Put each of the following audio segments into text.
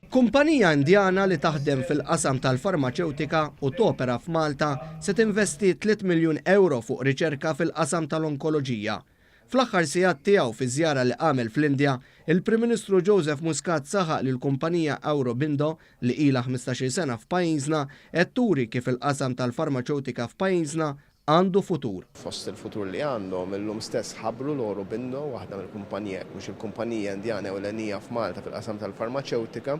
Kumpanija Indjana li taħdem fil-qasam tal-farmaċewtika u topera f'Malta se tinvesti 3 miljun ewro fuq riċerka fil-qasam tal-onkoloġija. Fl-aħħar sigħat tiegħu fi żjara li għamel fl-Indja, il-Prim Ministru Joseph Muscat saħaq li l-kumpanija Aurobindo, li ilha 15-il sena f'pajjiżna, qed turi kif il-qasam tal-farmaċewtika f'pajjiżna għandu futur. Fost il-futur li għandhom, illum stess ħabbru l-Aurobindo, waħda mill-kumpaniji, jekk mhux il-kumpanija Indjana ewlenija f'Malta fil-qasam tal-farmaċewtika,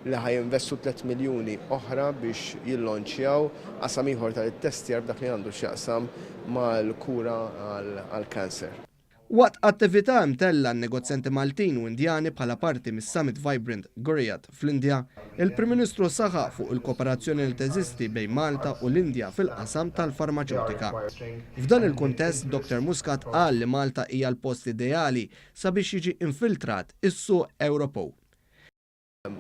li ħa jinvestu tlett miljuni oħra biex jillonċjaw qasam ieħor tal-ittestjar f'dak li għandu x'jaqsam mal-kura għall-cancer. Waqt attività mtellgħa għan-negozjanti Maltin u Indjani bħala parti mis-Summit Vibrant Gujarat fl-Indja, il-Prim Ministru saħaq fuq il-kooperazzjoni li teżisti bejn Malta u l-Indja fil-qasam tal-farmaċewtika. F'dan il-kuntest, Dottor Muscat qal li Malta hija l-post ideali sabiex jiġi infiltrat is-suq Ewropew.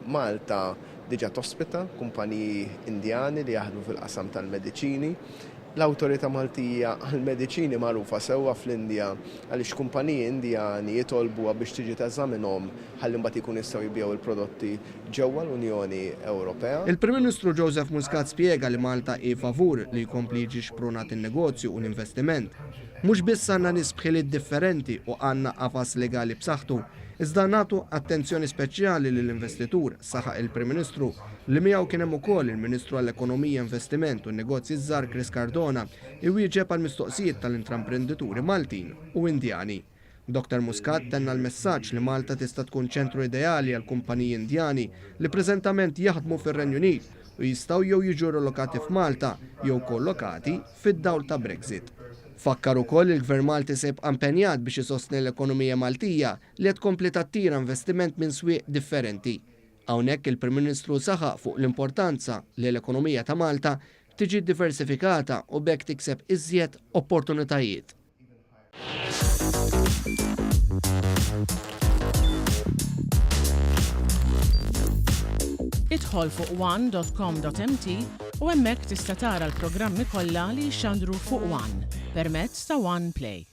Malta diġà tospita kumpaniji Indjani li jaħdmu fil-qasam tal-mediċini. L-Awtorità Maltija għall-Mediċini magħrufa sewwa fl-Indja għaliex kumpaniji Indjani jitolbuha biex tiġi teżaminhom ħalli mbagħad jkunu jistgħu jbigħu l-prodotti ġewwa l-Unjoni Ewropea. Il-Prim Ministru Joseph Muscat spjega li Malta hi favur li jkompli jiġi xprunat in-negozju u l-investiment. Mhux biss għandna nies b'ħiliet differenti u għandna qafas legali b'saħħtu, Iżda nagħtu attenzjoni speċjali lill-investitur, saħaq il-Prim Ministru, li miegħu kien hemm ukoll il-Ministru għall-Ekonomija, Investiment u Negozji Żgħar Chris Cardona, iwieġeb għall-mistoqsijiet tal-intraprendituri Maltin u Indjani. Dottor Muscat tenna l-messaġġ li Malta tista' tkun ċentru ideali għall-kumpaniji Indjani li preżentament jaħdmu fir-Renju Unit u jistgħu jew jiġu rilokati f'Malta jew kollokati fid-dawl ta' Brexit. Fakkar ukoll li l-Gvern Malti se jibqa' impenjat biex isostni l-ekonomija Maltija li qed tkompli tattira investiment minn swieq differenti. Hawnhekk il-Prim Ministru saħaq fuq l-importanza li l-ekonomija ta' Malta tiġi diversifikata u b'hekk tikseb iżjed opportunitajiet. Idħol fuq one.com.mt u hemmhekk tista' tara l-programmi kollha li jixxandru fuq One permezz ta' One Play.